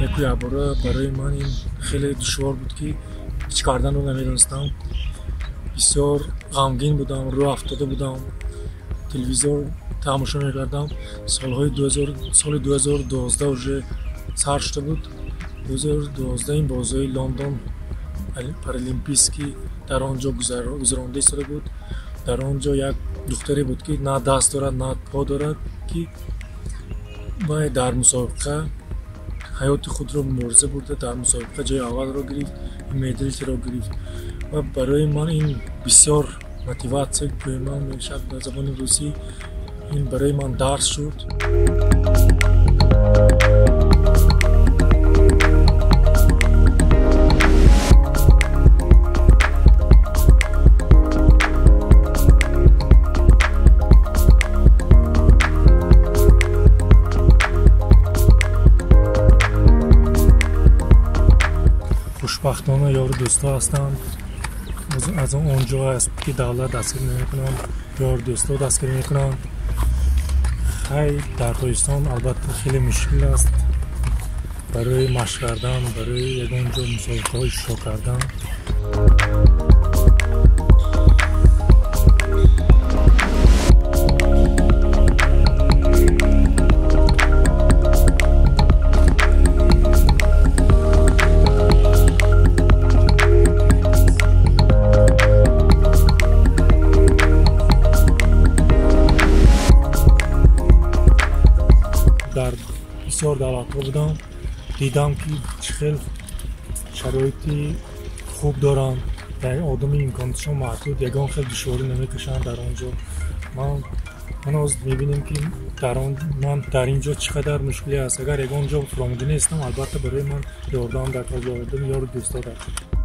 Яку якбора барои ман ин хеле душвор буд, ки ҳеҷ карданро намедонистам. Бисёр ғамгин будам, рӯ афтода будам. Телевизор тамошо мекардам. Солҳои соли 2012 уже сар шуда буд. 2012 ин бозиҳои Лондон паралимпийский дар он ҷо гузаронда истода буд. Дар он ҷо як духтаре буд, ки на даст дорад, на по дорад, ки вай дар мусобиқа ҳаёти худро мубориза бурда, дар мусобиқа ҷои аввалро гирифт, медалиро гирифт. Ва барои ман ин бисёр мотиватсия, гӯёман мешавад ба забони русӣ, ин барои ман дарс шуд. Хушбахтона ёру дӯстҳо ҳастанд. Аз он ҷо аст, ки давлат дастгирӣ намекунанд, ёру дӯстҳо дастгирӣ мекунанд. Хай, дар Тоҷикистон албатта хеле мушкил аст барои машқ кардан, барои ягон ҷо мусобиқаҳо иштирок кардан. Дар бисёр давлатҳо будам, дидам, ки чӣ хел шароити хуб доранд, одами имконотшон маҳдуд, ягон хел душворӣ намекашанд дар он ҷо. Ман ҳозир мебинем, ки ман дар ин ҷо чӣ қадар мушкиле аст. Агар ягон ҷо фуромада нестам, албатта барои ман ёрдам дар кор, ёрдами ёру дӯстҳо дар кор.